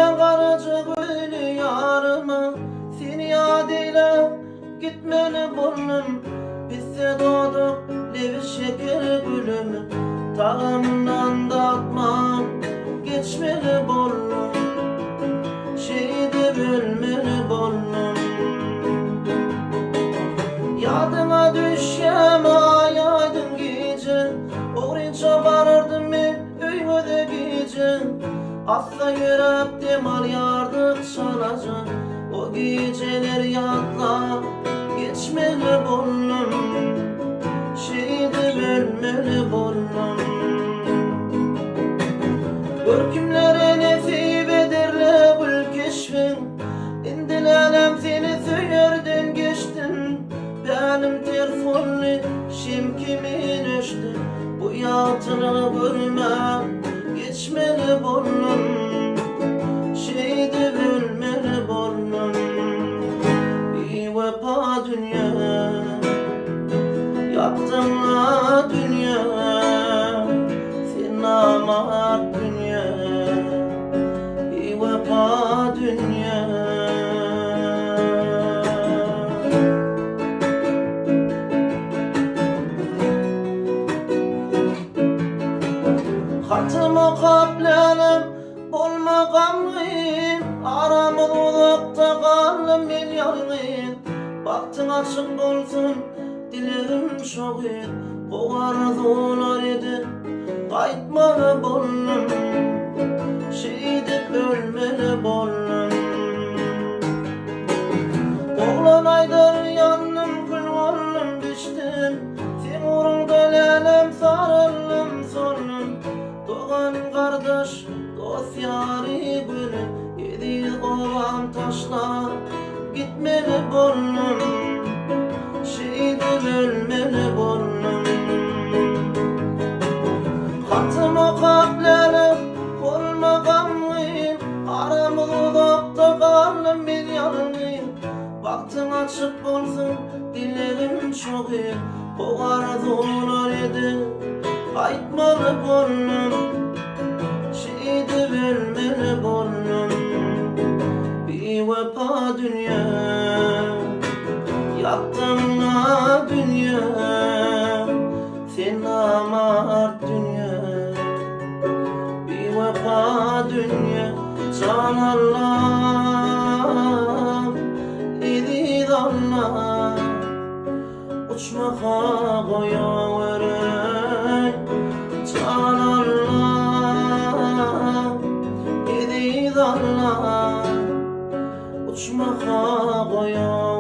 Barýan garaja gözli ýaryma, Seni ýat eýläp gitmeli boldum. Pisse dodak, lebi şeker gülüm, Tagamyndan datman geçmeli boldum. Şeýdip ölmeli boldum. Ýadyňa düşýämi aý-aýdyň gije, Ogrynça barardym men öýüňize gije. Assa ýöräp dem alýardyk çalaja, O gijeleri ýatlap geçmeli boldum. Şeýdip ölmeli boldum. Gör kimlere nesip ederle gül keşbiň, Indi lälem seni söýerden geçdim. Pälim ters boldy, şem kimin öçdi, Bu ýagtylygy görmän geçmeli boldum. Şeýdip ölmeli boldum. Biwepa dünýä, ýakdyň-a dünýä, Sen namart dünýä, biwepa dünýä. Hatym okap lälem bolma gamgyn, Aramyz uzakda galdym men ýalňyz. Bagtyň açyk bolsun dilegim şo gyz, Gowy arzuwlar edip gaýtmaly boldum, Şeýdip ölmeli boldum. Oglan aýdar ýandym kül boldum bişdim, Seň ugruňda lälem saraldym soldum. Dogan gardaş dost ýary güli Eziz obam taşlap gitmeli boldum, Şeýdip ölmeli boldum. Hatym okap lälem bolma gamgyn, Aramyz uzakda galdym men ýalňyz. Bagtyň açyk bolsun dilegim çogy, Gowy arzuwlar edip gaýtmaly boldum. Şeýdip ölmeli boldum. Biwepa dünýä, ýakdyň-a dünýä, Sen namart dünýä, biwepa dünýä, Jan Allam, eziz Allam, Uçmaha goýawereý, Jan Allam, eziz Allam, Uçmaha goýawereý.